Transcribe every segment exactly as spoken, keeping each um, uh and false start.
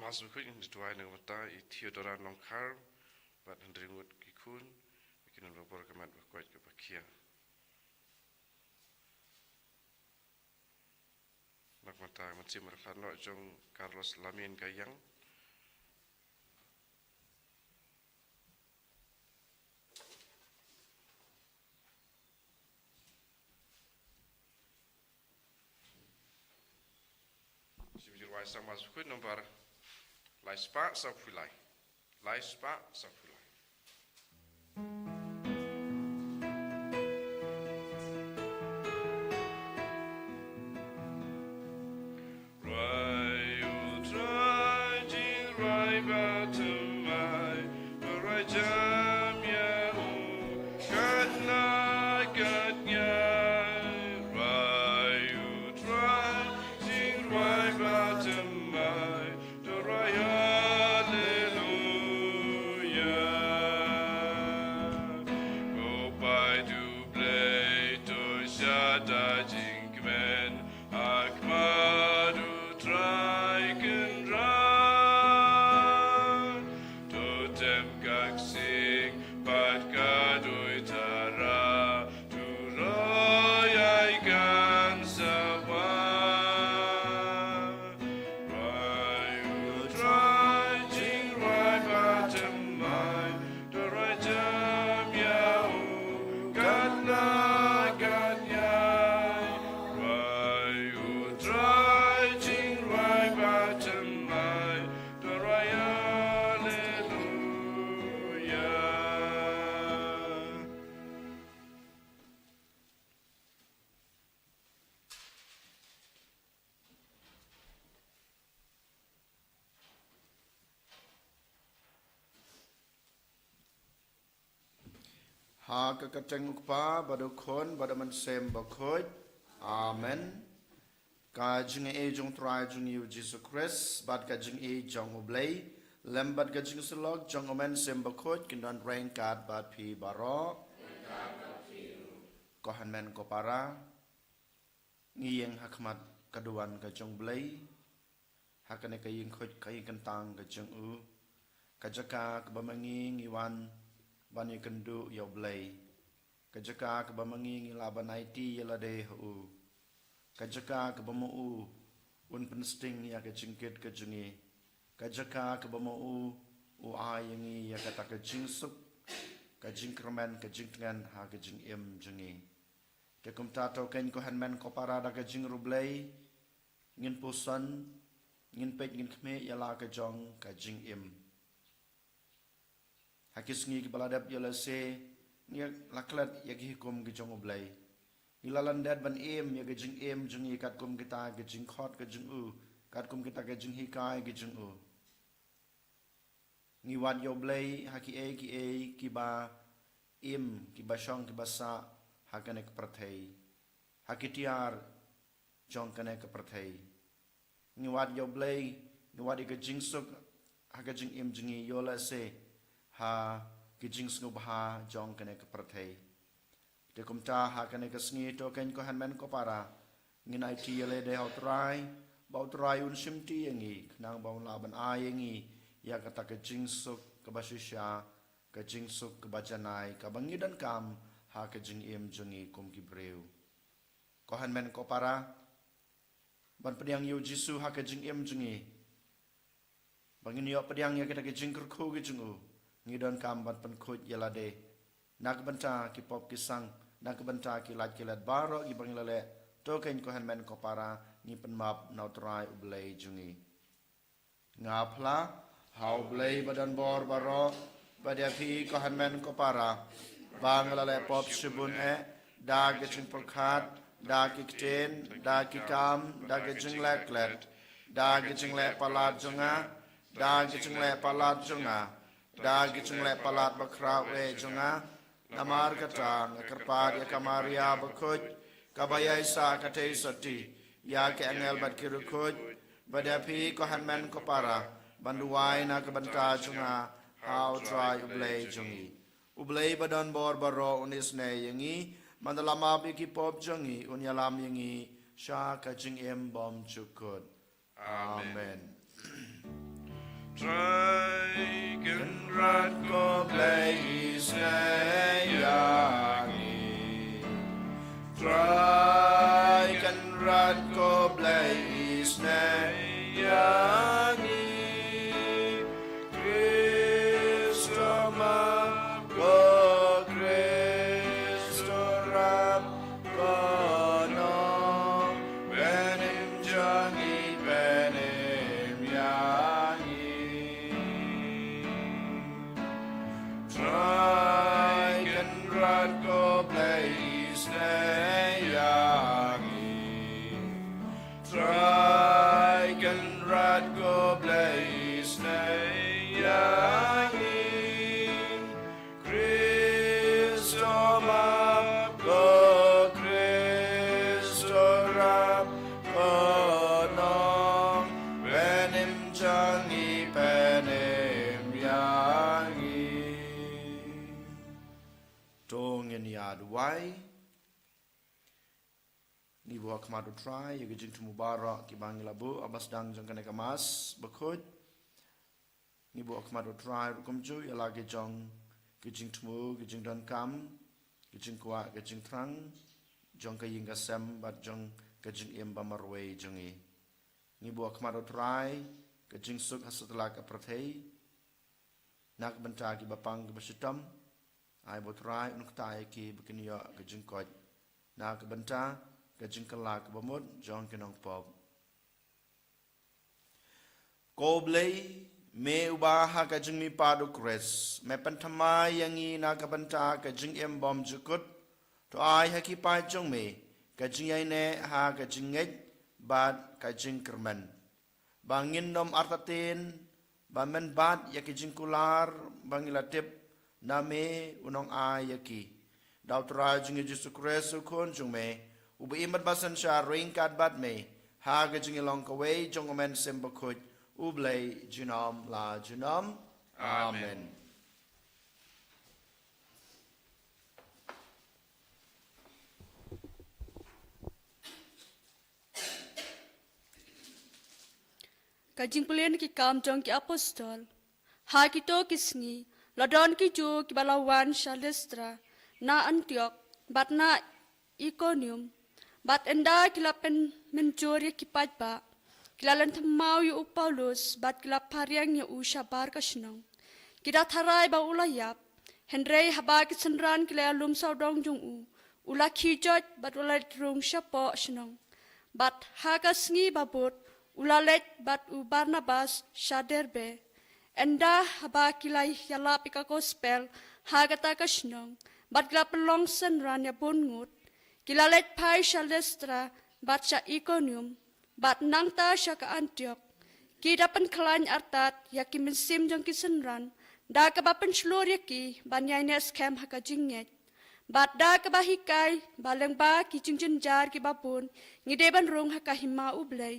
Mass bakhuid ngin duwai na ka bynta i Theodora Nongkhar bad hynriew ngut ki khun, ba kin don ka bor ka met ba koit ka ba khia. Na ka bynta ka mynsiem ba khlad noh jong Carlos Lamin Gayang. Shim jingrwai sang Mass bakhuid nombar lai spah sawphew lai. Lai spah sawphew lai. Rwai u Trai jingrwai ba thymmai, ba rwai jam ïa u katno katne. Rwai u Trai jingrwai ba thymmai, to rwai haleluia. Ko Paid U Blei, to shata jingkmen ha khmat U Trai Kynrad. To tem ka ksing bad ka duitara, to roi ai kan sawa. Rwai u Trai jingrwai ba thymmai, to rwai jam ïa u katno katne. Rwai u Trai jingrwai ba thymmai, to rwai haleluia. Ha ka kyrteng U Kpa bad U Khun bad U Mynsiem Bakhuid. Amen. Ka jingaiei jong U Trai jong ngi U Jisu Khrist bad ka jingaiei jong U Blei lem bad ka jingsyllok jong U Mynsiem Bakhuid kin don ryngkat bad phi baroh. Ko hynmen ko para, ngi ïeng ha khmat ka duwan ka jong U Blei ha kane ka ïingkhuid ka ïingkyntang ka jong u, ka jaka kaba ma ngi ngi wan ban ïakynduh ïa U Blei, ka jaka kaba ma ngi ngi lah ban aiti ïa lade ha u, ka jaka kaba ma u un pynsting ïa ka jingkit ka jong ngi, ka jaka kaba ma u u ai ïa ngi ïa kata ka jingsuk, ka jingkyrmen, ka jingtngen ha ka jingim jong ngi. Te kumta to keiñ ko hynmen ko para, da ka jingriewblei ngin puson, ngin peit, ngin khmih ïa la ka jong ka jingim. Ha ki sngi kiba la dep ïa lehse ngi la klet ïa ki hukum ki jong U Blei. Ngi la lyndet ban im ïa ka jingim jong ngi katkum kita ki jingkhot ki jong u, katkum kita ki jinghikai ki jong u. Ngi wad ïa U Blei ha kiei kiei kiba im, kiba shong, kiba sah ha kane ka pyrthei, ha ki tiar jong kane ka pyrthei. Ngi wad ïa U Blei, ngi wad ïa ka jingsuk ha ka jingim jong ngi, ïoh lehse ha ki jingsngewbha jong kane ka pyrthei. Te kumta ha kane ka sngi to keiñ ko hynmen ko para, ngin aiti ïa lade ha U Trai, ba U Trai un shimti ïa ngi khnang ba un lah ban ai ïa ngi ïa kata ka jingsuk kaba shisha, ka jingsuk kaba janai kaba ngi donkam ha ka jingim jong ngi kum ki briew. Ko hynmen ko para, ban pdiang ïa U Jisu ha ka jingim jong ngi, ba ngin ïoh pdiang ïa kita ki jingkyrkhu ki jong u, ngi donkam ban pynkhuid ïa lade na ka bynta ki pop ki sang, na ka bynta ki lait ki let baroh kiba ngi la leh. To keiñ ko hynmen ko para, ngi pynmap na U Trai U Blei jong ngi. Nga phla ha U Blei ba don bor baroh, bad ïa phi ko hynmen ko para, ba nga la leh pop shibun eh, da ki jingpyrkhat, da ki ktien, da ki kam, da ki jingleh klet, da ki jingleh palat jong nga, da ki jingleh palat jong nga, da ki jingleh palat bakhraw eh jong nga. Namar kata nga kyrpad ïa ka Maria bakhuid, kaba ïaisah katei sati, ïa ki angel bad ki riewkhuid, bad ïa phi ko hynmen ko para, ban duwai na ka bynta jong nga ha U Trai U Blei jong ngi. U Blei ba don bor baroh un isynei ïa ngi, ban da la map ïa ki pop jong ngi, un ïalam ïa ngi sha ka jingim bymjukut. Amen. Amen. Trai Kynrad ko Blei isnei ïa ngi. Trai Kynrad ko Blei isnei ïa ngi. Khrist to map, ko Khrist to rap, ko nongpynim jong ngi pynim ïa ngi. Trai Kynrad ko Blei isnei ïa ngi. Trai Kynrad ko Blei isnei ïa ngi. Khrist to map, ko Khrist to rap, ko nongpynim jong ngi pynim ïa ngi. To ngin ïa duwai. Ngi buh ha khmat U Trai ïa ki jingthmu baroh kiba ngi la buh ha ba sdang jong kane ka Mass bakhuid. Ngi buh ha khmat U Trai ruh kumjuh ïa la ki jong ki jingthmu, ki jingdonkam, ki jingkwah, ki jingthrang jong ka ïing ka sem bad jong ka jingim ba marwei jong ngi. Ngi buh ha khmat U Trai ka jingsuk ha satlak ka pyrthei na ka bynta kiba pang kiba shitom. Ai ba U Trai un kta ïa ki ba kin ïoh ka jingkoit na ka bynta ka jingkylla kaba mut jong ki nongpop. Ko Blei, me uba ha ka jingmihpat U Khrist me pynthymmai ïa ngi na ka bynta ka jingim bymjukut, to ai ha ki paid jong me ka jingïaineh ha ka jingngeit bad ka jingkyrmen, ba ngin nym artatien ban mynbat ïa ki jingkular ba ngi la tip na me u nongai ïa ki. Da U Trai jong ngi Jisu Khrist U Khun jong me, uba im bad ba synshar ryngkat bad me ha ka jingïalong kawei jong U Mynsiem Bakhuid, U Blei junom la junom. Amen. Amen. Ka jingpule na ki Kam jong ki Apostol. Ha kito ki sngi la don ki Jiw kiba la wan sha Listra, na Antiok bad na Ikonium. Bad ynda ki la pynmynjur ïa ki paidbah, ki la lynthem maw ïa u Paulus bad ki la phariang ïa u shabar ka shnong. Ki da tharai ba u la ïap. Hynrei haba ki synran ki la ïalum sawdong jong u, u la khie joit bad u la leit rung shapoh shnong. Bad ha ka sngi ba bud u la leit bad u Barnabas sha Derbe. Ynda haba ki la ïalap ïa ka gospel ha kata ka shnong bad ki la pynlong synran ïa bun ngut, ki la leit phai sha Listra bad sha Ikonium, bad nangta sha ka Antiok. Ki da pynkhlaiñ artat ïa ki mynsiem jong ki synran da kaba pynshlur ïa ki ban ïaineh skhem ha ka jingngeit. Bad da kaba hikai ba lyngba ki jingjynjar kiba bun ngi dei ban rung ha ka hima U Blei.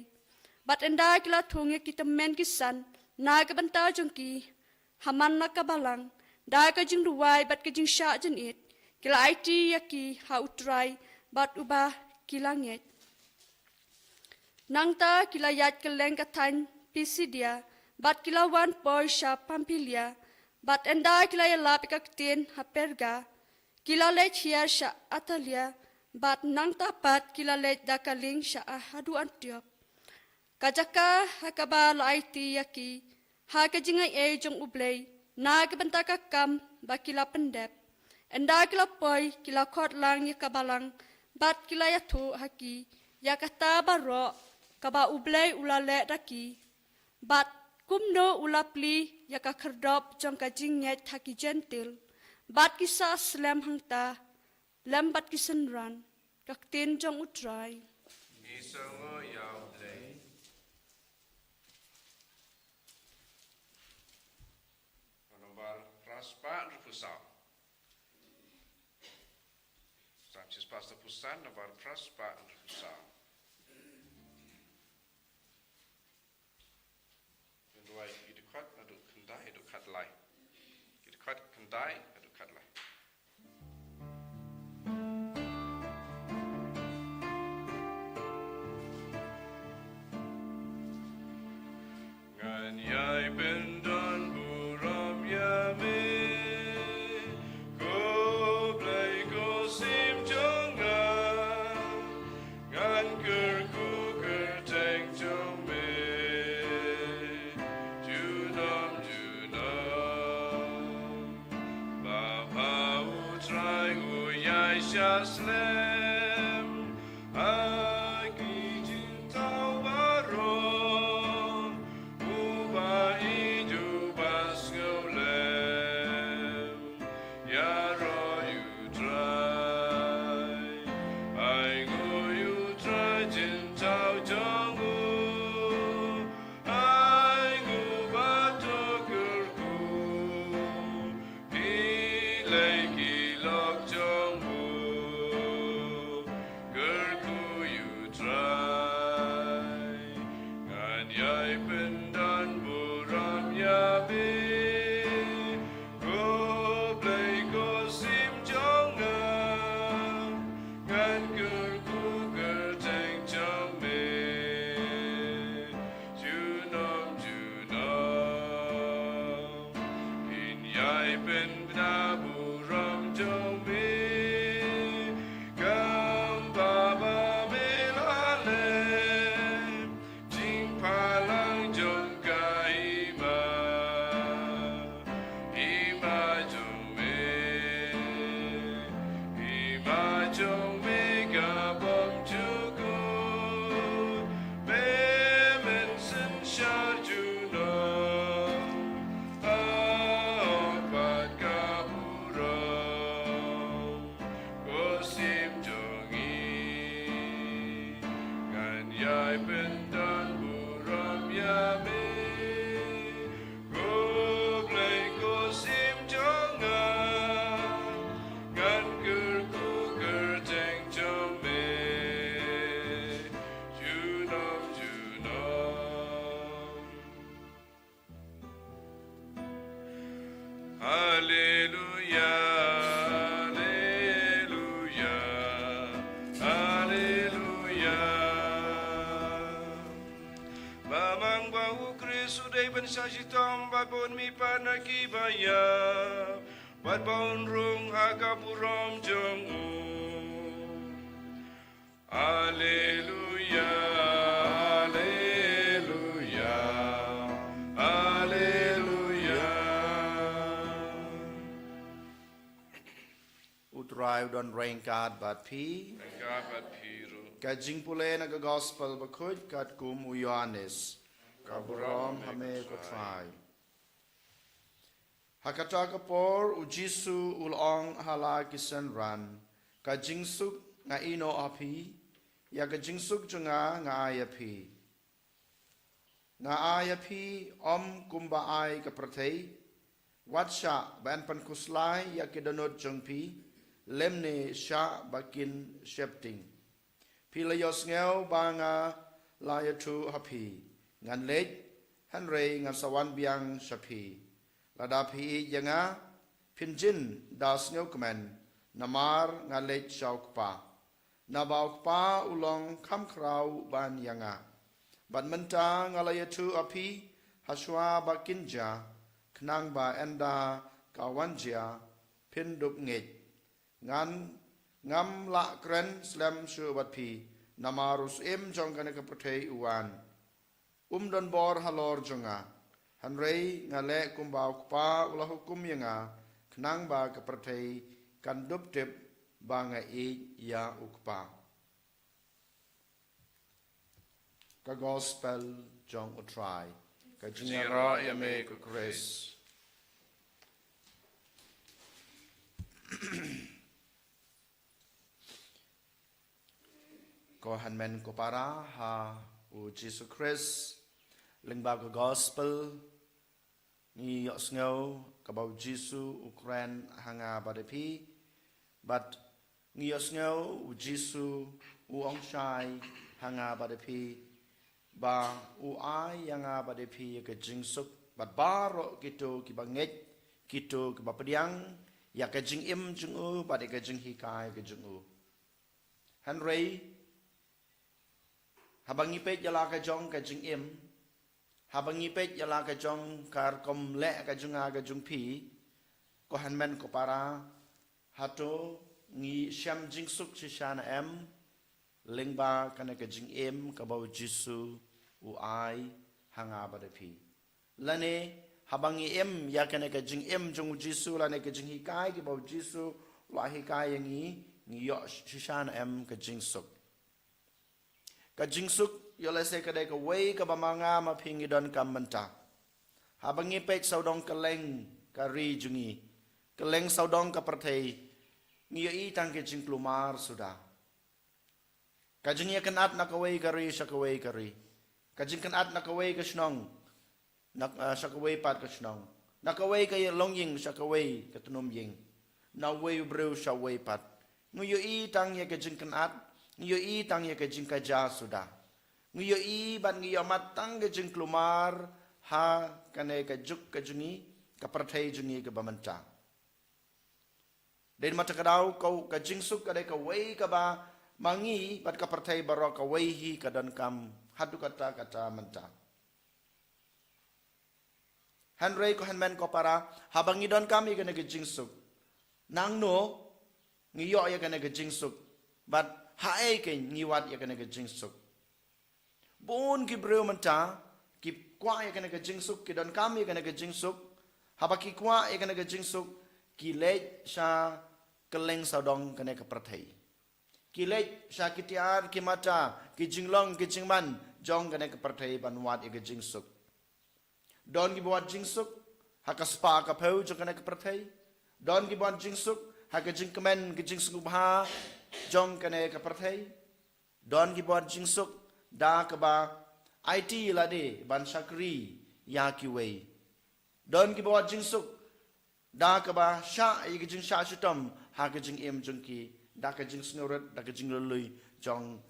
Bad ynda ki la thung ïa ki tymmen ki san na ka bynta jong ki ha man la ka balang, da ka jingduwai bad ka jingshah jynit ki la aiti ïa ki ha U Trai bad uba ki la ngeit. Nangta ki la ïaid kylleng ka thaiñ Pisidia bad ki la wan poi sha Pampilia. Bad ynda ki la ïalap ïa ka ktien ha Perga, ki la leit hiar sha Atalia. Bad nangta pat ki la leit da ka lieng sha haduh Antiok, ka jaka ha kaba la aiti ïa ki ha ka jingaiei jong U Blei na ka bynta ka kam ba ki la pyndep. Ynda ki la poi ki la khot lang ïa ka balang bad ki la ïathuh ha ki ïa kata baroh kaba U Blei u la leh da ki, bad kumno u la plie ïa ka khyrdop jong ka jingngeit ha ki Jentil. Bad ki sah slem hangta lem bad ki synran. Ka ktien jong U Trai. Ngi sngew ïa U Blei. Nombar phra spah hynriewphew saw. San Chispasta Pusan, nombar phra spah hynriewphew saw. Ngan duwai ki dkhot naduh khyndai haduh khatlai. Ki dkhot khyndai haduh khatlai. Ngan ïai pyn Ai sha slem ha ki jingthaw baroh, uba ïeit uba sngewlem. Ïaroh ïa u Trai, ai nguh ïa u Trai jingthaw jong u. Ai nguh bad to kyrkhu, phi lei ki lok jong u. Kyrkhu ïa u Trai, ngan ïai pyndon burom ïa me. Ko Blei ko sim jong nga, ngan kyrkhu kyrteng jong me. Junom junom, phin ïai pynbna burom jong me, kumba ba me la leh. Jingphalang jong ka hima, hima jong me, hima jong me ka bym jukut. Me mynsiem sha junom, ha hok bad ka burom. Ko sim jong ngi, ngan ïai pyndon burom ïa me. Ko Blei ko sim jong nga, ngan kyrkhu kyrteng jong me. Junom junom. Haleluya, haleluya, haleluya. Ba mang ba u Khrist u dei ban shah shitom bad ban mihpat na ki ba ïap, bad ban rung ha ka burom jong u. Haleluya, haleluya, haleluya. U Trai u don ryngkat bad phi. Ryngkat bad phi ruh. Ka jingpule na ka Gospel bakhuid katkum u Ïoannis. Ka burom ha me ko Trai. Ha kata ka por u Jisu u la ong ha la ki synran, ka jingsuk nga ïehnoh ha phi, ïa ka jingsuk jong nga nga ai ïa phi. Nga ai ïa phi ym kumba ai ka pyrthei. Wat shah ba yn pynkhuslai ïa ki dohnud jong phi, lymne shah ba kin sheptieng. Phi la ïohsngew ba nga la ïathuh ha phi, ngan leit, hynrei ngan sa wan biang sha phi. Lada phi ïeit ïa nga, phin jin da sngewkmen, namar nga leit sha u Kpa. Naba u Kpa u long kham khraw ban ïa nga. Bad mynta nga la ïathuh ha phi, ha shuwa ba kin jia, khnang ba ynda ka wan jia, phin dup ngeit. Ngan, ngam lah kren slem shuh bad phi, namar u syiem jong kane ka pyrthei u wan. Um don bor halor jong nga, hynrei nga leh kumba u Kpa u la hukum ïa nga, khnang ba ka pyrthei kan dup tip ba nga ïeit ïa u Kpa. Ka Gospel jong u Trai. Ka jingïaroh ïa me ko Khrist. Ko hynmen ko para ha u Jisu Khrist, lyngba ka Gospel, ngi ïohsngew kaba u Jisu u kren ha nga bad ïa phi, bad ngi ïohsngew u Jisu u ong shai ha nga bad ïa phi, ba u ai ïa nga bad ïa phi ïa ka jingsuk, bad baroh kito kiba ngeit, kito kiba pdiang ïa ka jingim jong u bad ïa ka jinghikai ka jong u. Hynrei haba ngi peit ïa la ka jong ka jingim, haba ngi peit ïa la ka jong ka rukom leh ka jong nga ka jong phi, ko hynmen ko para, hato ngi shem jingsuk shisha ne em lyngba kane ka jingim kaba u Jisu u ai ha nga bad ïa phi? Lane haba ngi im ïa kane ka jingim jong u Jisu lane ka jinghikai kaba u Jisu la hikai ïa ngi, ngi ïoh shisha ne em ka jingsuk. Ka jingsuk, ïoh lehse ka dei kawei kaba ma nga ma phi ngi donkam mynta. Haba ngi peit sawdong kylleng ka ri jong ngi, kylleng sawdong ka pyrthei, ngi ïohi tang ka jingkulmar suda. Ka jingïakynad na kawei ka ri sha kawei ka ri. Ka jingkynad na kawei ka shnong, na, ah, sha kawei pat ka shnong. Na kawei ka longïing sha kawei ka tnum ïing. Na uwei u briew sha uwei pat. Ngi ïohi tang ïa ka jingkynad, ngi ïohi tang ïa ka jingkajia suda. Ngi ïohi bad ngi ïohmad tang ka jingkulmar ha kane ka juk ka jong ngi, ka pyrthei jong ngi kaba mynta. Dei namar kata ka daw, ka, ka jingsuk ka dei kawei kaba ma ngi bad ka pyrthei baroh kawei hi ka donkam haduh katta katta mynta. Hynrei ko hynmen ko para, haba ngi donkam ïa kane ka jingsuk, nangno ngi ïoh ïa kane ka jingsuk, bad haei kein ngi wad ïa kane ka jingsuk? Bun ki briew mynta ki kwah ïa kane ka jingsuk, ki donkam ïa kane ka jingsuk. Haba ki kwah ïa kane ka jingsuk, ki leit sha kylleng sawdong kane ka pyrthei. Ki leit sha ki tiar, ki mata, ki jinglong, ki jingman jong kane ka pyrthei ban wad ïa ka jingsuk. Don kiba wad jingsuk ha ka spah ka phew jong kane ka pyrthei. Don kiba wad jingsuk ha ka jingkmen, ka jingsngewbha jong kane ka pyrthei. Don kiba wad jingsuk da kaba aiti lade ban shakri ïa kiwei. Don kiba wad jingsuk da kaba shah ïa ka jingshah shitom ha ka jingim jong ki, da ka jingsngewrit, da ka jinglului jong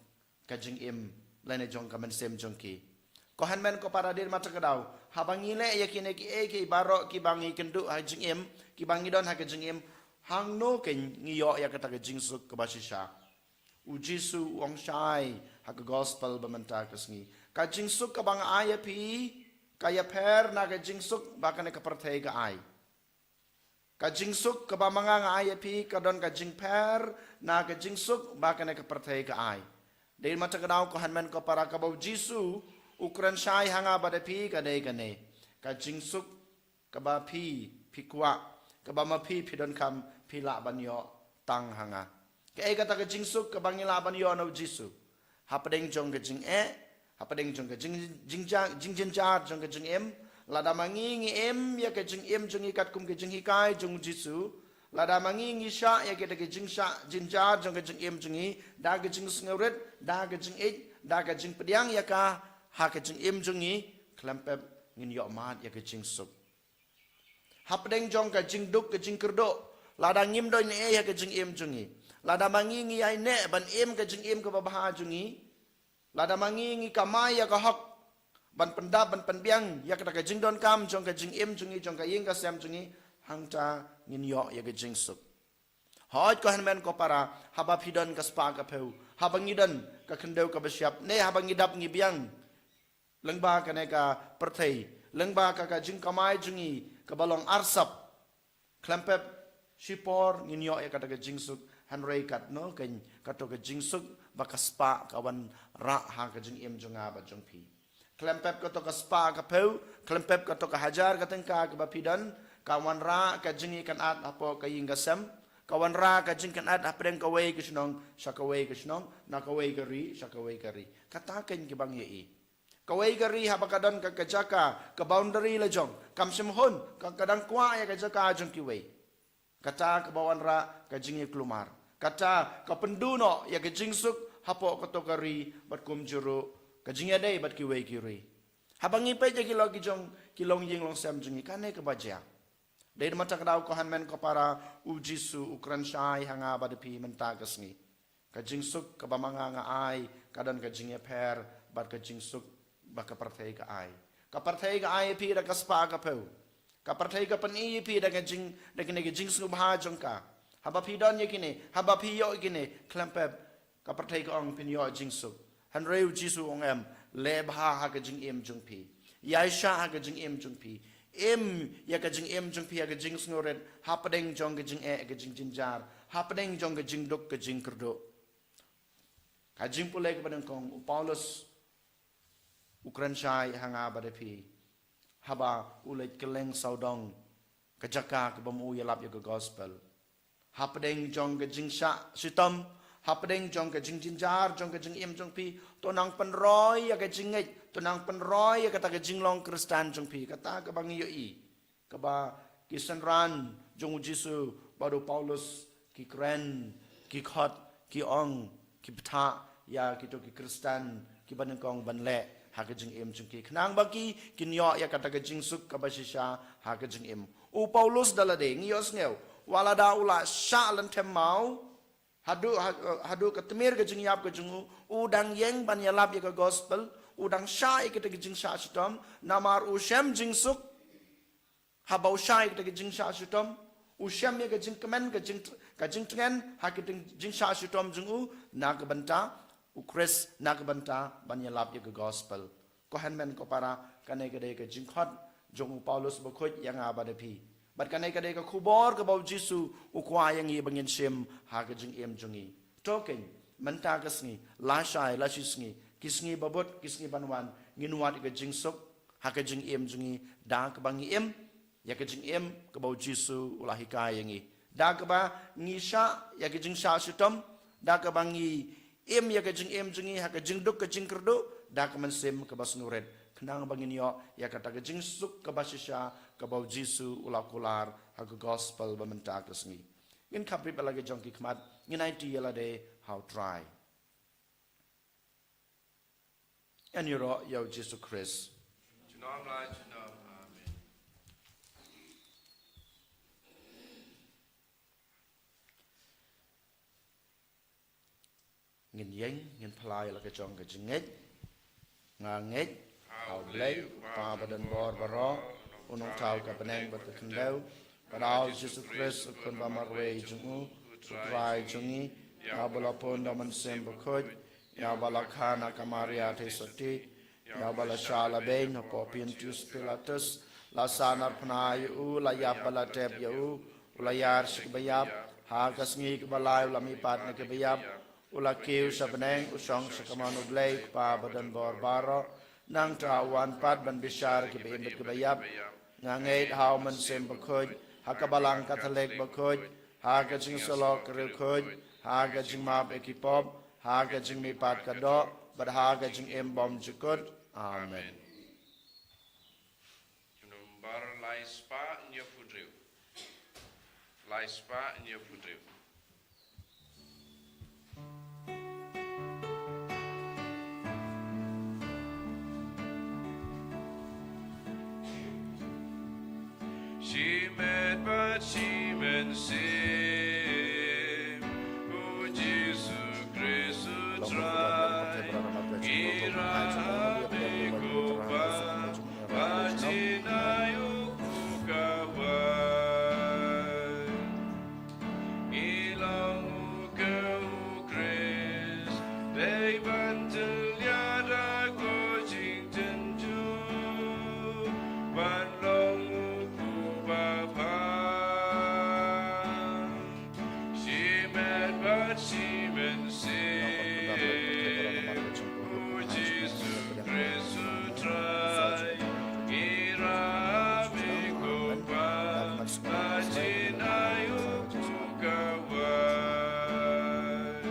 ka jingim lane jong ka mynsiem jong ki. Ko hynmen ko para, dei namar kata ka daw, haba ngi leh ïa kine kiei kiei baroh kiba ngi kynduh ha jingim, kiba ngi don ha ka jingim, hangno kein ngi ïoh ïa kata ka jingsuk kaba shisha? U Jisu u ong shai ha ka gospel ba mynta ka sngi, ka jingsuk kaba nga ai ïa phi ka ïapher na ka jingsuk ba kane ka pyrthei ka ai. Ka jingsuk kaba ma nga nga ai ïa phi ka don ka jingpher na ka jingsuk ba kane ka pyrthei ka ai. Dei namar kata ka daw, ko hynmen ko para, kaba u Jisu u kren shai ha nga bad ha phi ka dei kane: ka jingsuk kaba phi, phi kwah, kaba ma phi, phi donkam, phi lah ban ïoh tang ha nga. Kaei kata ka jingsuk kaba ngi lah ban ïoh na u Jisu? Hapdeng jong ka jingeh, hapdeng jong ka jing, jingja, jingjynjar jong ka jingim, lada ma ngi ngi im ïa ka jingim jong ngi katkum ka jinghikai jong u Jisu, lada ma ngi ngi shah ïa kata ka jingshah jynjar jong ka jingim jong ngi, da ka jingsngewrit, da ka jingïeit, da ka jingpdiang ïa ka ha ka jingim jong ngi, khlem pep ngin ïohmad ïa ka jingsuk. Hapdeng jong ka jingduk ka jingkyrduh, lada ngim don ei ha ka jingim jong ngi, lada ma ngi ngi ïaineh ban im ka jingim kaba bha jong ngi, lada ma ngi ngi kamai ïa ka hok ban pyndap ban pynbiang ïa kata ka jingdonkam jong ka jingim jong ngi, jong ka ïing ka sem jong ngi, hangta ngin ïoh ïa ka jingsuk. Hooid ko hynmen ko para, haba phi don ka spah ka phew, haba ngi don ka khyndew kaba shyiap, ne haba ngi dap ngi biang lyngba kane ka pyrthei, lyngba ka, ka jingkamai jong ngi kaba long arsap, khlem pep shipor ngin ïoh ïa kata ka jingsuk. Hynrei katno kein kato ka jingsuk ba ka spah ka wanrah ha ka jingim jong nga bad jong phi? Khlem pep kato ka spah ka phew, khlem pep kato ka hajar ka tyngka kaba phi don, ka wanrah ka jingïakynad hapoh ka ïing ka sem, ka wanrah ka jingïakynad hapdeng kawei ka shnong sha kawei ka shnong, na kawei ka ri sha kawei ka ri. Kata kein kaba ngi ïohi. Kawei ka ri haba ka don ka, ka jaka, ka boundary la jong, kam shym hun, ka, ka dang kwah ïa ka jaka jong kiwei. Kata kaba wanrah ka jingïakulmar. Kata ka pynduh noh ïa ka jingsuk hapoh kato ka ri bad kumjuh ruh ka jingïadei bad kiwei ki ri. Haba ngi peit ïa ki long ki jong, ki longïing longsem jong ngi, kane kaba jia. Dei namar kata ka daw ko hynmen ko para, u Jisu u kren shai ha nga bad ha phi mynta ka sngi. Ka jingsuk kaba ma nga nga ai ka don ka jingïapher bad ka jingsuk ba ka pyrthei ka ai. Ka pyrthei ka ai ïa phi da ka spah ka phew. Ka pyrthei ka pyni ïa phi da ka jing, da kane ka jingsngewbha jong ka. Haba phi don ïa kine, haba phi ïoh ïa kine, khlem pep ka pyrthei ka ong phin ïoh jingsuk. Hynrei u Jisu u ong em, leh bha ha ka jingim jong phi. Ïaishah ha ka jingim jong phi. Im ïa ka jingim jong phi ha ka jingsngewrit, hapdeng jong ka jingeh, ka jingjynjar, hapdeng jong ka jingduk ka jingkyrduh. Ka jingpule kaba nyngkong, u Paulus u kren shai ha nga bad ha phi haba u leit kylleng sawdong ka jaka kaba ma u ïalap ïa ka gospel. Hapdeng jong ka jingshah shitom, hapdeng jong ka jingjynjar jong ka jingim jong phi, to nang pynroi ïa ka jingngeit, to nang pynroi ïa kata ka jinglong Khristan jong phi, kata kaba ngi ïohi. Kaba ki synran jong u Jisu bad u Paulus ki kren, ki khot, ki ong, ki bthah ïa kito ki Khristan kiba nyngkong ban leh ha ka jingim jong ki, khnang ba ki kin ïoh ïa kata ka jingsuk kaba shisha ha ka jingim. U Paulus da lade ngi ïohsngew, wat lada u la shah lynthem maw, haduh ha-, haduh ka tmier ka jingïap ka jong u, u dang ïeng ban ïalap ïa ka gospel, u dang shah ïa kata ka jingshah shitom, namar u shem jingsuk haba u shah ïa kata ka jingshah shitom, u shem ïa ka jingkmen, ka jing, ka jingtngen ha ka jing, jingshah shitom jong u, na ka bynta u Khrist, na ka bynta ban ïalap ïa ka gospel. Ko hynmen ko para, kane ka dei ka jingkhot jong u Paulus bakhuid ïa nga bad ïa phi. Bad kane ka dei ka khubor kaba u Jisu u kwah ïa ngi ba ngin shim ha ka jingim jong ngi. To keiñ, mynta ka sngi, lashai, lashisngi, ki sngi ba bud, ki sngi ban wan, ngin wad ïa ka jingsuk ha ka jingim jong ngi da kaba ngi im ïa ka jingim kaba u Jisu u la hikai ïa ngi. Da kaba ngi shah ïa ka jingshah shitom, da kaba ngi im ïa ka jingim jong ngi ha ka jingduk ka jingkyrduh, da ka mynsiem kaba sngewrit, khnang ba ngin ïoh ïa kata ka jingsuk kaba shisha kaba u Jisu u la kular ha ka gospel ba mynta ka sngi. Ngin khapri bad la ka jong ki khmat, ngin aiti ïa lade ha u Trai. Ngan ïaroh ïa u Jisu Khrist. Junom la junom. Amen. Ngin ïeng, ngin pynlait la ka jong ka jingngeit. Nga ngeit ha U Blei, U Kpa ba don bor baroh, U Nongthaw ka bneng bad ka khyndew, bad ha U Jisu Khrist, U Khun ba marwei jong U, U Trai jong ngi, ïa uba la pun da U Mynsiem Bakhuid, ïa uba la kha na ka Maria theisotti, ïa uba la shah la beiñ hapoh Pontius Pilatus, la sahnarphna ïa U, la ïap bad la tep ïa U, U la ïar sha kiba ïap, ha ka sngi kaba lai U la mihpat na kiba ïap, U la kiew sha bneng, U shong sha kamon U Blei U Kpa ba don bor baroh, nangta U wan pat ban bishar ïa kiba im bad kiba ïap. Nga ngeit ha U Mynsiem Bakhuid, ha ka Balang Katholik bakhuid, ha ka jingïasyllok ka riewkhuid, ha ka jingmap ïa ki pop, ha ka jingmihpat ka doh, bad ha ka jingim bymjukut. Amen. Hymn number lai spah hynñiew phew hynriew. Lai spah hynñiew phew hynriew. Shimet bad shi mynsiem, U Jisu Khrist U Trai, ngi ïarap ïa me ko Kpa, ba jin aiu phew ka wan. Ngi long u ka U Khrist, dei ban tyllia da ko jingtynjuh, ban long u phew ba bha. Shimet bad shi mynsiem, U Jisu Khrist U Trai, ngi ïarap ïa me ko Kpa, ba jin aiu phew ka wan.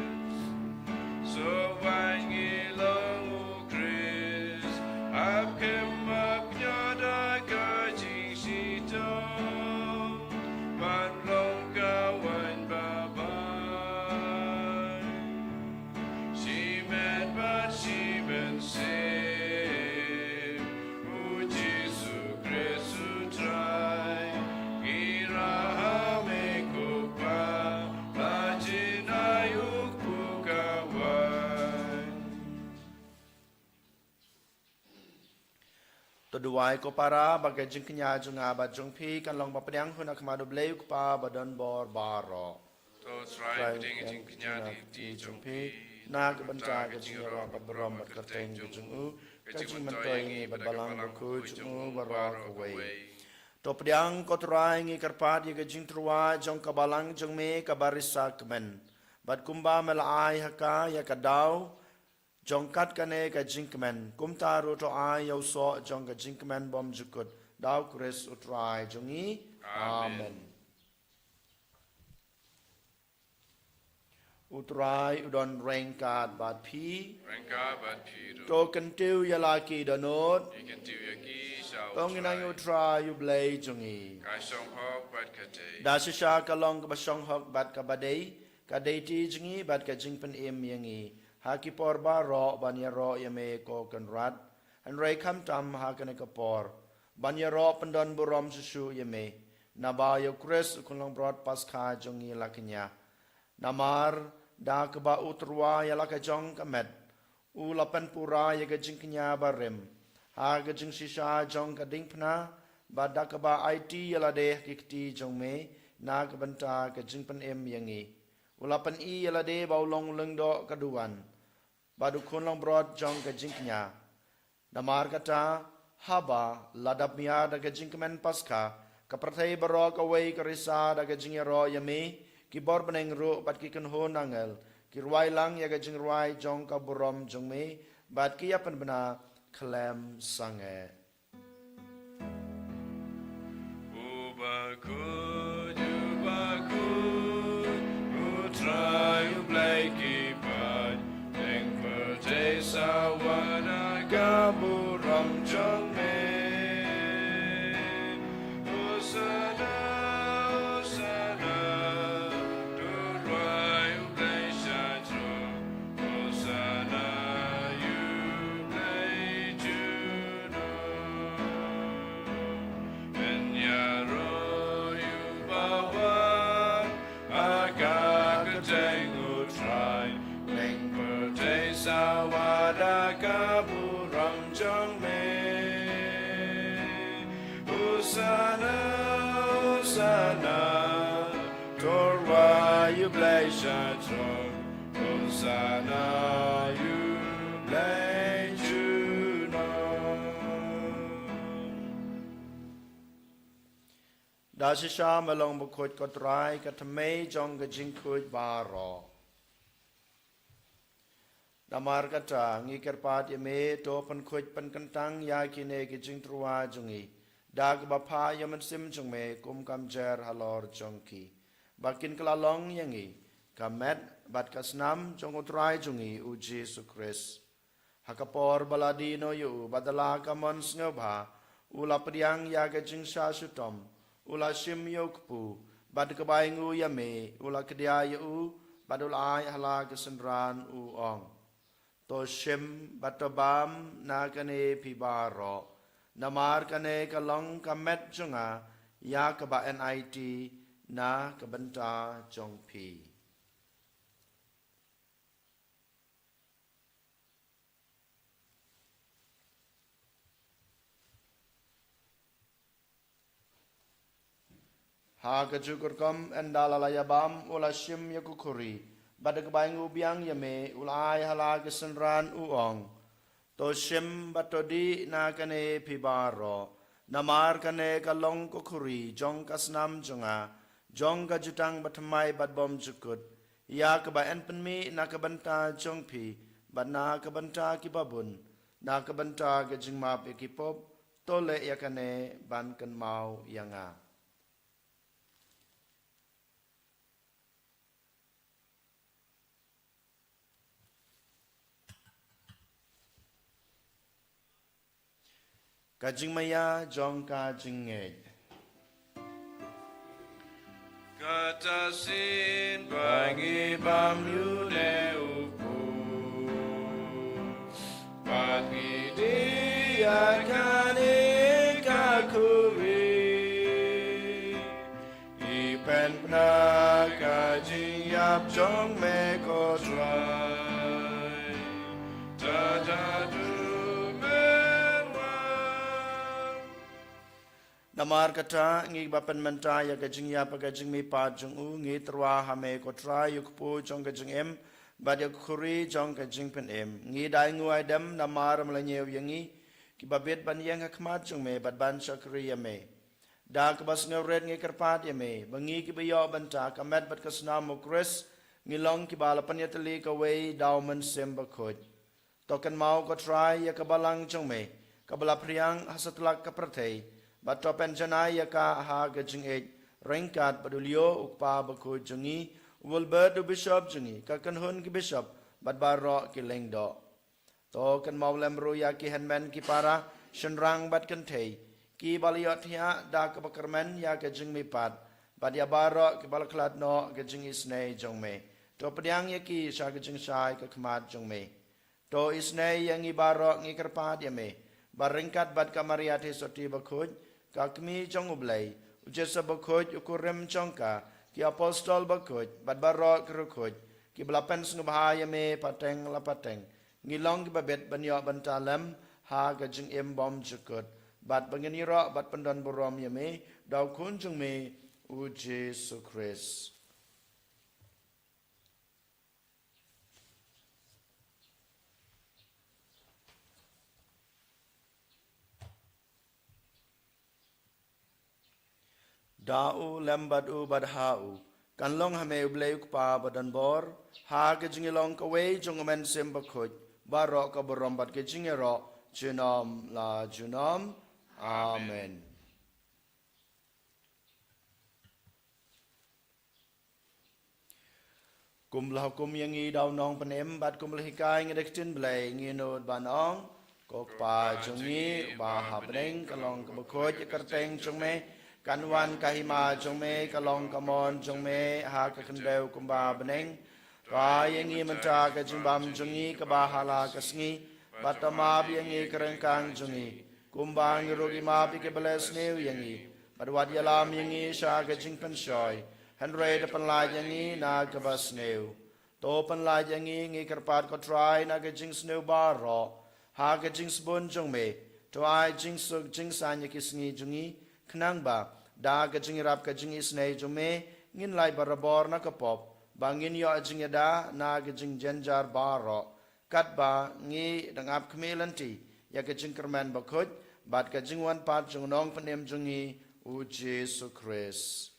Sngewbha ngi long u Khrist, ap kem ap ñiah da ka jingshitom, ban long ka waiñ ba bha. Shimet bad shi mynsiem, U Jisu Khrist U Trai, ngi ïarap ïa me ko Kpa, ba jin aiu phew ka wan. To duwai ko para, ba ka jingkñia jong nga bad jong phi kan long ba pdiang hun ha khmat U Blei U Kpa ba don bor baroh. To Trai, pdiang ïa ka jingkñia ha ka kti jong phi, na ka bynta ka jingïaroh bad burom bad kyrteng ka jong U, ka jingmyntoi ïa ngi bad Balang Bakhuid jong U baroh kawei. To pdiang ko Trai, ngi kyrpad ïa ka jingtyrwa jong ka Balang jong me kaba risa kmen, bad kumba me la ai ha ka ïa ka daw jong kat kane ka jingkmen, kumta ruh to ai ïa u soh jong ka jingkmen bymjukut, da U Khrist U Trai jong ngi. Amen. Amen. Trai u don ryngkat bad phi. Ryngkat bad phi ruh. To kyntiew ïa la ki dohnud. Ngi kyntiew ïa ki sha u Trai. To ngin ai ïa u Trai u Blei jong ngi. Ka shong hok bad ka dei. Da shisha ka long kaba shong hok bad kaba dei, ka dei ti jong ngi bad ka jingpynim ïa ngi ha ki por baroh ban ïaroh ïa me ko Kynrad. Hynrei khamtam ha kane ka por ban ïaroh pyndon burom shuh shuh ïa me, naba ïa u Khrist u khun langbrot Paskha jong ngi la kñia. Namar da kaba u tyrwa ïa la ka jong ka met, u la pynpura ïa ka jingkñia barim ha ka jingshisha jong ka diengphna, bad da kaba aiti ïa lade ha ki kti jong me na ka bynta ka jingpynim ïa ngi, u la pyni ïa lade ba u long u lyngdoh ka duwan bad u khun langbrot jong ka jingkñia. Namar kata, haba la dap miar da ka jingkmen Paskha, ka pyrthei baroh kawei ka risa da ka jingïaroh ïa me, ki bor bneng ruh bad ki kynhun angel ki rwai lang ïa ka jingrwai jong ka burom jong me, bad ki ïa pynbna khlem sangeh. U bakhuid, u bakhuid, u Trai u Blei ki paid, teng pyrthei sa wan ha ka burom jong me. Hosana, Hosana, to rwai u Blei sha jrong. Hosana ïa u Blei junom. Yn ïaroh ïa u bawan ha ka kyrteng u Trai. Teng pyrthei sa wad ha ka burom jong me. Hosana, Hosana, to rwai ïa u Blei sha jrong. Hosana ïa u Blei junom. Da shisha me long bakhuid ko Trai, ka thymmei jong ka jingkhuid baroh. Namar kata, ngi kyrpad ïa me, to pynkhuid pynkyntang ïa kine ki jingtyrwa jong ngi da kaba phah ïa u Mynsiem jong me kum ka mjer halor jong ki, ba kin kylla long ïa ngi ka met bad ka snam jong u Trai jong ngi u Jisu Khrist. Ha ka por ba la die noh ïa u bad da la ka mon sngewbha, u la pdiang ïa ka jingshah shitom, u la shim ïa u kpu, bad kaba ainguh ïa me, u la kdia ïa u, bad u la ai ha la ki synran, u ong: To shim bad to bam na kane phi baroh, namar kane ka long ka met jong nga, ïa kaba yn aiti na ka bynta jong phi. Ha kajuh ka rukom, ynda la la ïa bam, u la shim ïa ka khuri, bad da kaba ainguh biang ïa me, u la ai ha la ki synran, u ong: To shim bad to dih na kane phi baroh, namar kane ka long ka khuri jong ka snam jong nga, jong ka jutang bathymmai bad bymjukut, ïa kaba yn pynmih na ka bynta jong phi bad na ka bynta kiba bun, na ka bynta ka jingmap ïa ki pop. To leh ïa kane ban kynmaw ïa nga. Ka jingmaïa jong ka jingngeit. Kata shisien ba ngi bam ïa une u kpu, bad ngi dih ïa kane ka khuri, ngi pynbna ka jingïap jong me ko Trai, tad haduh men wan. Namar kata, ngi ba pynmynta ïa ka jingïap bad ka jingmihpat jong u, ngi tyrwa ha me ko Trai, u kpu jong ka jingim, bad ïa ka khuri jong ka jingpynim. Ngi da ainguh aidem namar me la ñiew ïa ngi, kiba bit ban ïeng ha khmat jong me bad ban shakri ïa me. Da kaba sngewrit ngi kyrpad ïa me, ba ngi kiba ïoh bynta ka met bad ka snam u Khrist, ngi long kiba la pynïatylli kawei da u Mynsiem Bakhuid. To kynmaw ko Trai ïa ka balang jong me, kaba la phriang ha satlak ka pyrthei, bad to pynjanai ïa ka ha ka jingïeit, ryngkat bad u Leo u Kpa Bakhuid jong ngi, Wilbert u bishop jong ngi, ka kynhun ki bishop, bad baroh ki lyngdoh. To kynmaw lem ruh ïa ki hynmen ki para, shynrang bad kynthei, ki ba la ïohthiah da kaba kyrmen ïa ka jingmihpat, bad ïa baroh ki ba la khlad noh ka jingisynei jong me. To pdiang ïa ki sha ka jingshai ka khmat jong me. To isynei ïa ngi baroh, ngi kyrpad ïa me, ba ryngkat bad ka Maria Theisotti bakhuid, ka kmie jong U Blei, U Joseph bakhuid, u kurim jong ka, ki apostol bakhuid, bad baroh ki riewkhuid, ki ba la pynsngewbha ïa me pateng la pateng, ngi long ki ba bit ban ïoh bynta lem ha ka jingim bymjukut, bad ba ngin ïaroh bad pyndonburom ïa me da U Khun jong me, U Jisu Khrist. Da u, lem bad u, bad ha u, kan long ha me U Blei U Kpa badonbor, ha ka jingïalong kawei jong U Mynsiem Bakhuid, baroh ka burom bad ka jingïaroh, junom la junom. Amen. Kum ba la hukum ïa ngi da u Nongpynim, bad kum ba la hikai ïa ngi da ka ktien Blei, ngi nud ban ong: Ko Kpa jong ngi uba ha bneng, ka long kaba khuid ïa ka kyrteng jong me, kan wan ka hima jong me, ka long ka mon jong me ha ka khyndew kumba ha bneng. To ai ïa ngi mynta ka jingbam jong ngi kaba ha la ka sngi, bad to map ïa ngi ka ryngkang jong ngi, kumba ngi ruh ngi map ïa kiba leh sniew ïa ngi, bad wat ïalam ïa ngi sha ka jingpynshoi, hynrei to pynlait ïa ngi na kaba sniew. To pynlait ïa ngi, ngi kyrpad ko Trai, na ka jingsniew baroh, ha ka jingsbun jong me. To ai jingsuk jingsaiñ ïa ki sngi jong ngi, khnang ba da ka jingïarap ka jingisynei jong me, ngin lait barabor na ka pop, ba ngin ïoh jingïada na ka jingjynjar baroh, katba ngi dang ap khmih lynti ïa ka jingkyrmen bakhuid bad ka jingwan pat jong u Nongpynim jong ngi, U Jisu Khrist.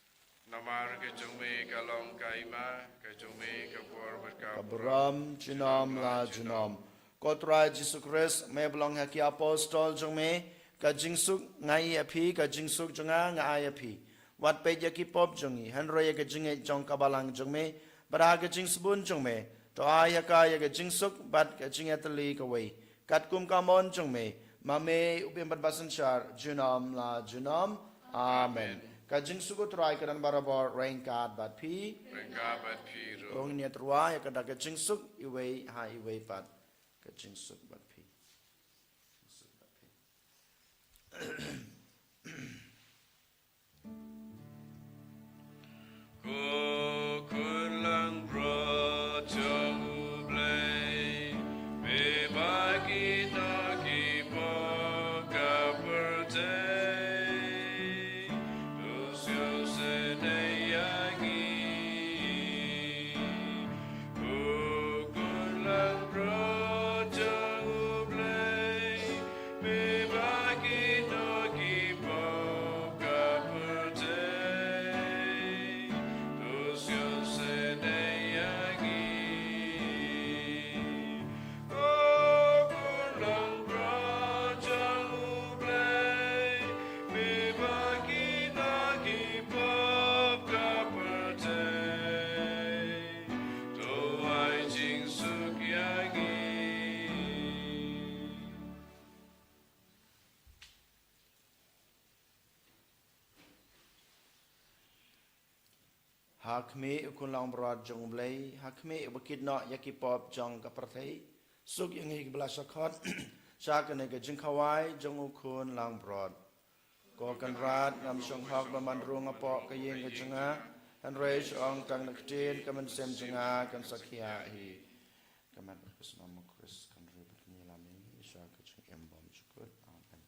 Namar ka jong me ka long ka hima, ka jong me ka bor bad ka burom, junom la junom. Ko Trai Jisu Khrist, me ba la ong ha ki apostol jong me: Ka jingsuk nga ai ïa phi, ka jingsuk jong nga nga ai ïa phi. Wat peit ïa ki pop jong ngi, hynrei ïa ka jingngeit jong ka balang jong me, bad ha ka jingsbun jong me, to ai ha ka ïa ka jingsuk bad ka jingïatylli kawei, katkum ka mon jong me, ma me u bym bad basynshar, junom la junom. Amen. Amen. Ka jingsuk U Trai ka don barabor ryngkat bad phi. Ryngkat bad phi ruh. To ngin ïatyrwa ïa ka da ka jingsuk iwei ha iwei pat. Ka jingsuk bad phi. Jingsuk bad phi. Ko khun langbrot jong U Blei, me ba kito ki pop ka pyrthei, to sngewsynei ïa ngi. Ko khun langbrot jong U Blei, me ba kito ki pop ka pyrthei, to sngewsynei ïa ngi. Ko khun langbrot jong U Blei, me ba kito ki pop ka pyrthei, to ai jingsuk ïa ngi. Ha khmih U Khun Langbrot jong U Blei, ha khmih uba kit noh ïa ki pop jong ka pyrthei, suk ïa ngi kiba la shah khot sha kane ka jingkhawai jong U Khun Langbrot. Ko Kynrad, ngam shong hok ban wan rung hapoh ka ïing ka jong nga, hynrei shu ong tang da ka ktien, ka mynsiem jong nga kan sa khiah hi. Ka met bad ka snam U Khrist kan ri bad kan ïalam ïa ngi sha ka jingim bymjukut. Amen.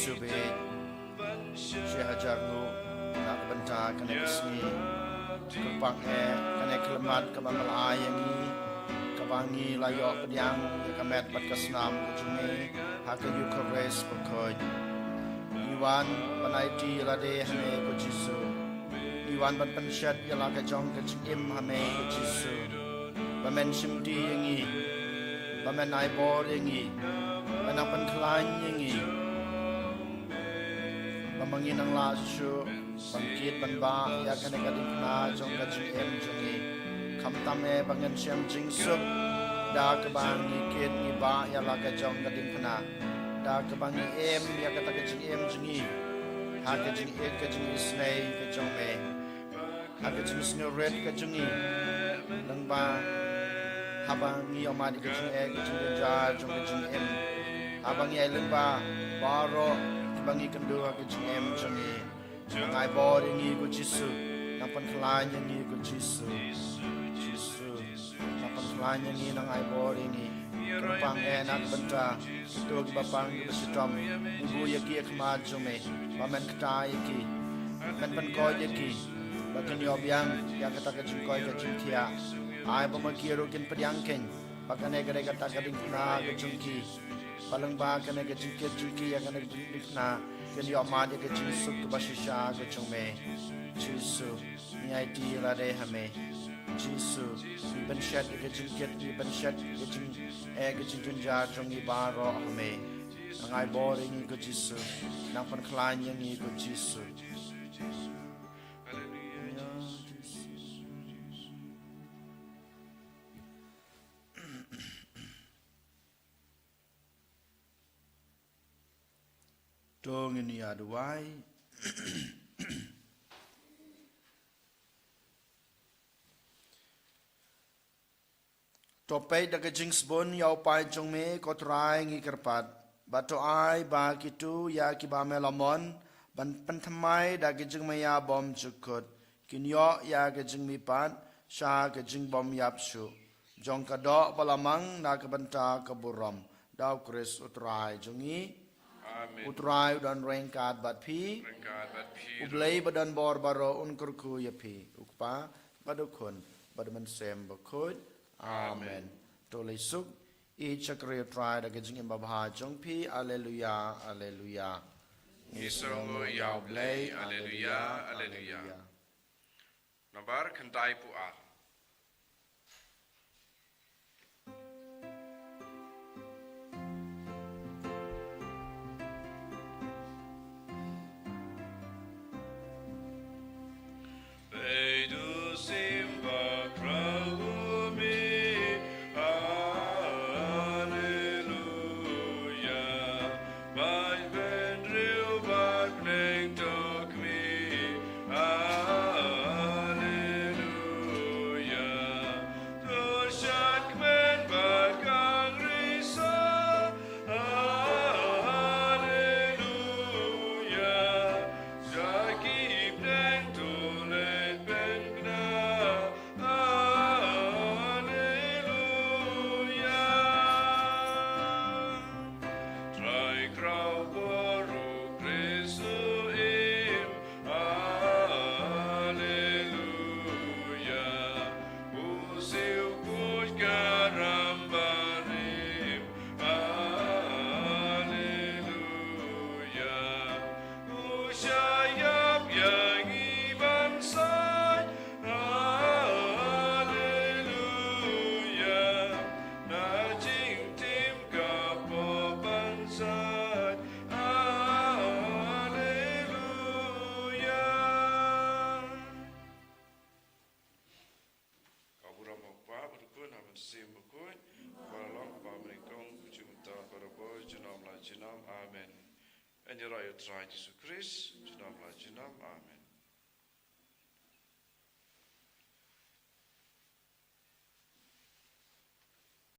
Jubei shi hajar nguh na ka bynta kane ka sngi. Kyrpang eh kane ka khmat kaba me la ai ïa ngi, kaba ngi la ïoh pdiang ïa ka met bad ka snam ka jong me ha ka Eukharist bakhuid. Ngi wan ban aiti ïa lade ha me ko Jisu. Ngi wan ban pynshet ïa la ka jong ka jingim ha me ko Jisu. Ba men shimti ïa ngi, ba men ai bor ïa ngi, ba nang pynkhlaiñ ïa ngi, ba ma ngi nang lah shuh ban kit ban bah ïa kane ka diengphna jong ka jingim jong ngi. Khamtam eh ba ngin shem jingsuk da kaba ngi kit ngi bah ïa la ka jong ka diengphna, da kaba ngi im ïa kata ka jingim jong ngi ha ka jingïeit ka jingisynei ka jong me, ha ka jingsngewrit ka jong ngi. Lyngba haba ngi ïohmad ïa ka jingeh ka jingjynjar jong ka jingim, haba ngi ai lyngba baroh kiba ngi kynduh ha ka jingim jong ngi, nang ai bor ïa ngi ko Jisu, nang pynkhlaiñ ïa ngi ko Jisu. Jisu, nang pynkhlaiñ ïa ngi, nang ai bor ïa ngi. Kyrpang eh na ka bynta kito kiba pang kiba shitom, ngi buh ïa ki ha khmat jong me, ba men kta ïa ki, men pynkoit ïa ki, ba kin ïoh biang ïa kata ka jingkoit ka jingkhiah. Ai ba ma ki ruh kin pdiang kein ba kane ka dei kata ka diengphna ka jong ki, ba lyngba kane ka jingkit jong ki ïa kane ka diengphna, kin ïohmad ïa ka jingsuk kaba shisha ka jong me. Jisu, ngi aiti ïa lade ha me. Jisu, ngi pynshet ïa ka jingkit, ngi pynshet ïa ka jingeh ka jingjynjar jong ngi baroh ha me. Nang ai bor ïa ngi ko Jisu, nang pynkhlaiñ ïa ngi ko Jisu. To ngin ïa duwai. To peit da ka jingsbun ïa u paid jong me ko Trai ngi kyrpad. Bad to ai ba kito ïa kiba me la mon ban pynthymmai da ka jingmaïa bymjukut, kin ïoh ïa ka jingmihpat sha ka jingbymïap shuh jong ka doh ba la mang na ka bynta ka burom da u Khrist u Trai jong ngi. Amen. U Trai u don ryngkat bad phi. Ryngkat bad phi. U Blei ba don bor baroh un kyrkhu ïa phi, u Kpa bad u Khun bad u Mynsiem Bakhuid. Amen. Amen. To leit suk, ïeit shakri u Trai da ka jingim babha jong phi. Alleluia, alleluia. Ngi sngewnguh ïa u Blei. Alleluia, alleluia. Nambar khyndai phew ar. Peit u sim ba khraw kum i, Alleluia. Bad bynriew bad bneng to khmih, Alleluia. To shadkmen bad kynriah, Alleluia. Sha ki bneng to leit pynkynmaw, Alleluia. Trai khraw bor, u Khrist u im, Alleluia. U siew khuid ka ram barim, Alleluia. U shah ïap ïa ngi ban sait, Alleluia. Na jingtim ka pop ban sait, Alleluia. Ka burom u Kpa bad u Khun bad u Mynsiem Bakhuid, ba la long ba nyngkong, kumjuh mynta, barabor, junom la junom. Amen. Yn ïaroh ïa u Trai Jisu Khrist, junom la junom. Amen.